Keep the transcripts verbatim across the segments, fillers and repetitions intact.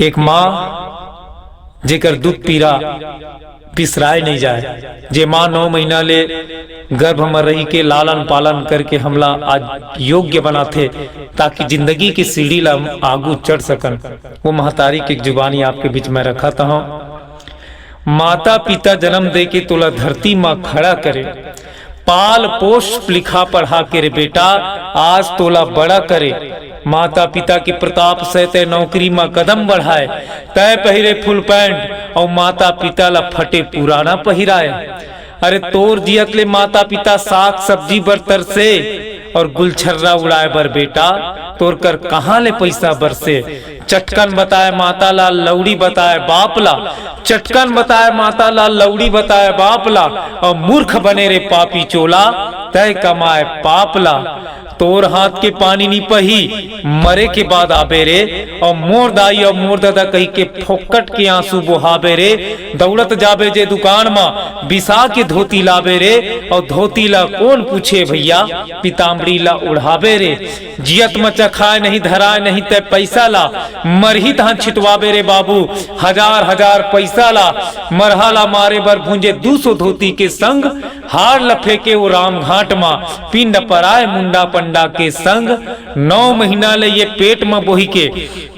एक माँ जेकर दुख पीरा बिसराए नइ जाए, जे माँ नौ महीना ले गर्भ म रहि के लालन पालन करके हमला आज योग्य बनाथे, ताकि जिंदगी के सीढ़ी ला हम आगू चढ़ सकन। वो महतारी के एक जुबानी आपके बीच में रखत हौं। माता पिता जन्म दे के तोला धरती म खड़ा करे, पाल पोष लिखा पढ़ा के रे बेटा, आज तोला बड़ा करे। माता पिता के प्रताप से तै नौकरी म कदम बढ़ाए, तै पहिरे फुल पैंट अउ माता पिता ला फटे पुराना पहिराए। अरे तोर जियत ले माता पिता साग सब्जी बर तरसे और गुलछर्रा उड़ाए बर बेटा, तोर कर कहाँ ले पैसा बरसे? चटकन बताए माता ला, लौड़ी बताए बाप ला। चटकन बताए माता ला, लौड़ी बताए बाप ला। और मूर्ख बने रे पापी चोला, तय कमाए पाप ला। तोर हाथ के पानी नी पही, मरे के बाद आबे रे। और मोर दाई और मोर दादा कही के फोकट के आंसू बोहाबे रे। दौड़त जाबे जे दुकान म, बिसा के धोती लाबे रे। और धोती ला कौन पूछे भैया, पीताम्बरी ला ओढ़ाबे रे। जियत म चखाए नहीं, धराए नहीं तय पैसा ला, मरही तहां छिटवाबे रे बाबू। हजार हजार पैसा ला, मरहा ला मारे बर भूंजे दू सौ धोती के संग। हार ल फेंके वो राम घाट म, पिंड पराए मुंडा पंडा के संग। नौ महीना ले ये पेट म बोही के,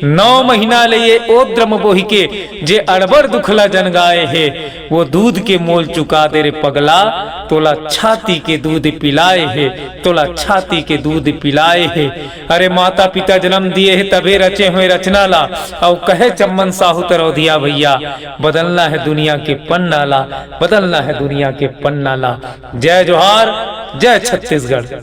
नौ महीना ले ये ओद्र म बोही के, जे अड़बड़ दुख ला जनगाए हे, वो दूध के मोल चुका दे रे पगला। तोला छाती के दूध पिलाए हे, तोला छाती के दूध पिलाए हे। अरे माता पिता जन्म दिए हे तभे रचे हुए रचना ला। अउ कहे चम्मन साहू तरौधिया भैया, बदलना है दुनिया के पन्ना ला, बदलना है दुनिया के पन्ना ला। जय जोहार, जय छत्तीसगढ़।